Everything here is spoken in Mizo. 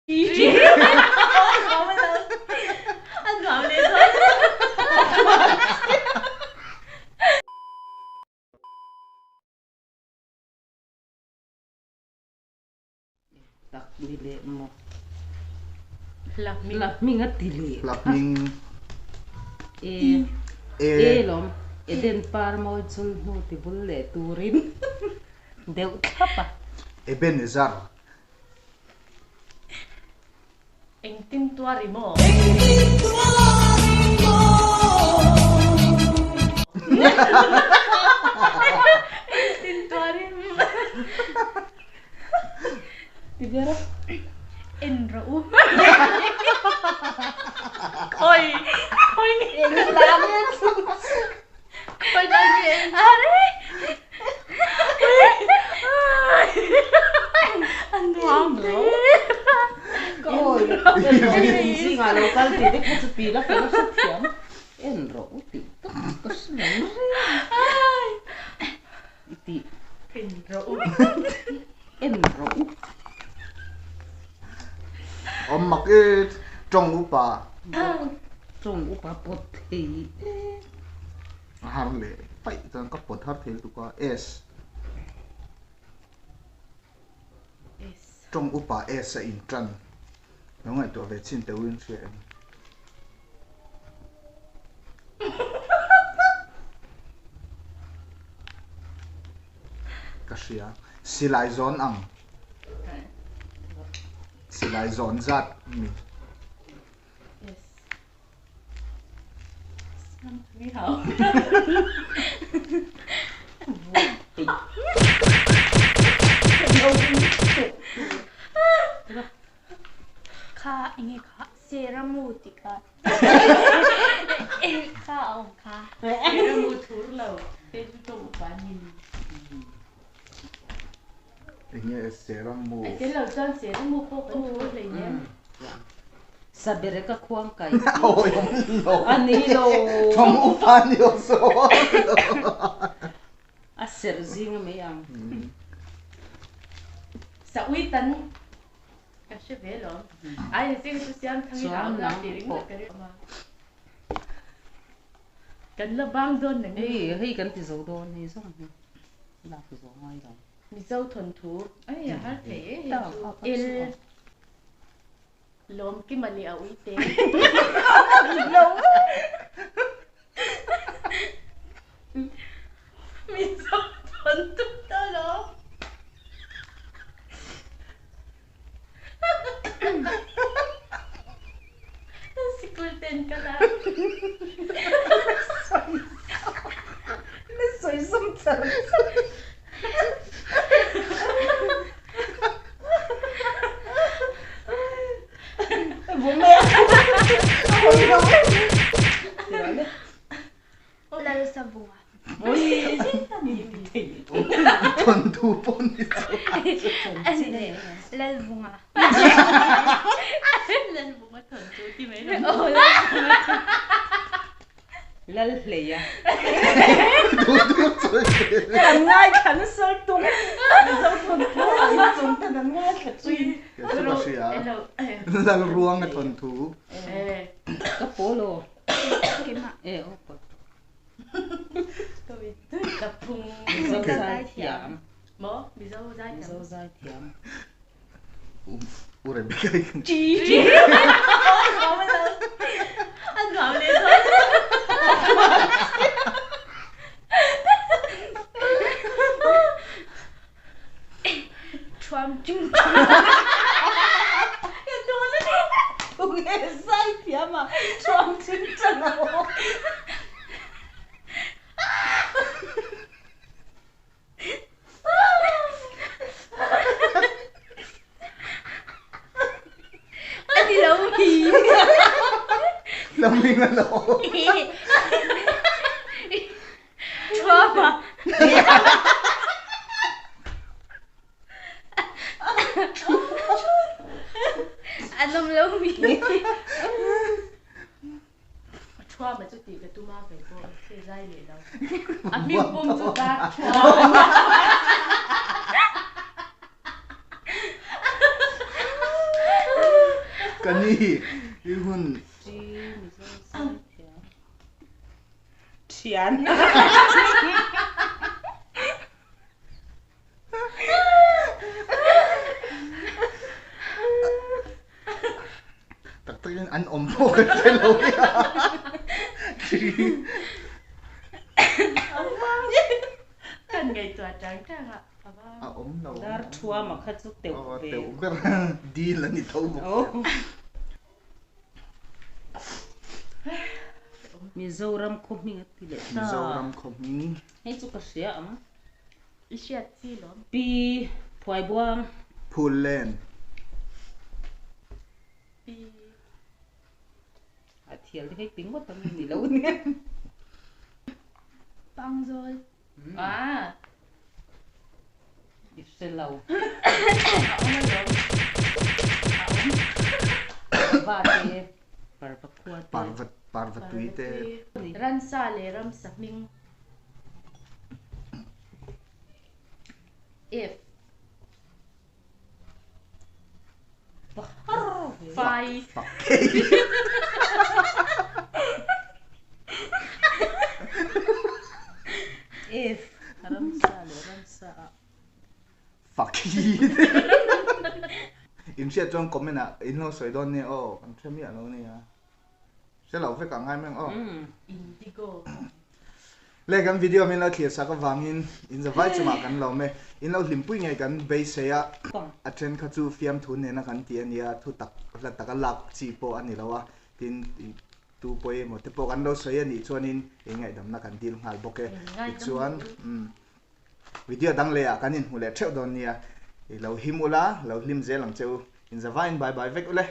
Tak ni leh maw? Hla hming a ti leh. Hla hming. E. E lawm. Eden par mawi chul hnu ti bul leh turin deuh thlap a. Ebenezer. Engtin tuar i maw? Engtin tuar i maw? Engtin tuar i maw? Ti ber a. En rawh u. Khawi khawi nge Eng la nge chu. Khawi lai nge eng. Are. A nuam hle. Awi zingah lo kal tih te kha chu pi la ka la hre thiam. En rawh u tih tak ka hre lo reng. I tih. En rawh u. En rawh u. Awm mak e tawng upa. Tawng upa pawt thei e. A har leh paih chuan ka pawt har thei lutuk a, S. Tawng upa S a in tan. Lo ngaihtuah ve chin teuh in hria em? Ka hria. Silai zawn ang. Silai zawn zat mi. Kha enge kha seramu tih kha kha a awm kha. Seramu thur lo te chu tawng upa ni. Enge seramu. A tel lo chuan seramu pawh kan thur hleinem. Sabere ka khuang kai. Awi awm lo. A ni lo. Tawng upa ni awm so. A serh zing a mai ang. Sa ui tan ka hre ve lo. Ai ni ching chu siam thang i au na ti ringawt ka ring a. Kan la bang dawn na nge. Hei hei kan ti zo dawn hei zawng hi. Lak zo ngai lo. Mizo thawnthu ai a har thei e hei chu. El lawm kima leh a ui te. Mizo thawnthu ta lo. Sikul ten ka la. Na sawi zawm char char. Lalsavunga. Thawnthu pawh ni chuan. Lalvunga. Lalvunga thawnthu ti mai lo. Lal hlei a. Kan ngaithla nasa tum Mizo thawnthu ang chung ten an ngaithla chui. Kei chu ka hria. Lal ruang a thawnthu. Ka pawl aw. E aw pawl. Ka phung. Mizo zaithiam. Maw? Mizo zaithiam. Mizo zaithiam. U Rebecca i kan. Chi chi. An nuam leh dawn. Thuam chung. Tunge zaithiam a thuam chung chan a aw. A ti lo mi. Lo ming a lo. Thuama. An awm lo mi. A thuam a chu tih ka tum a kei pawh se zai leh lo. A hming pum chu dar thuam. Ka ni i hun. Ṭi Mizo zaithiam. Ṭhian. Tak takin an awm pawh ka hre lo a. Kan ngaihtuah chang chang a. A awm lo. Dar thuama kha chu teuh ve. Teuh ber dil a ni tho bawk sia. Mizoram khaw hming a ti leh ta. Mizoram khaw hming. Hei chu ka hria ang. I hriat chi lawm. Pi Phuaibuang. Phullen. Pi. A thial te hei ti ngawt ang ni lo nia. Pangzawl. Ah. I hre lo. A awm alawm. A awm. Parva te, parva khua te. Parva, parva tui te. Ransa leh ramsa hming. F. Fai. F. Ramsa leh ramsa ah. Fakhi. In hriat chuan comment ah in lo sawi dawn nia aw, kan hre miah lo nia. Hre lo vek ah ngai mai ang aw. Indigo. Le kan video min lo thlir sak avangin in zavai chungah kan lawm e. In lo hlimpui ngei kan beisei a, a then kha chu fiamthu nena kan ti a nia, thu tak hla taka lak chi pawh a ni lo a, tin tu pawimawh te pawh kan lo sawi a nih chuanin in ngaihdamna kan dil nghal bawk e. Tichuan video dang leh ah kan inhmu leh theuh dawn nia, i lo him ula, lo hlim zel ang che u. In zavaiin bye bye vek ule.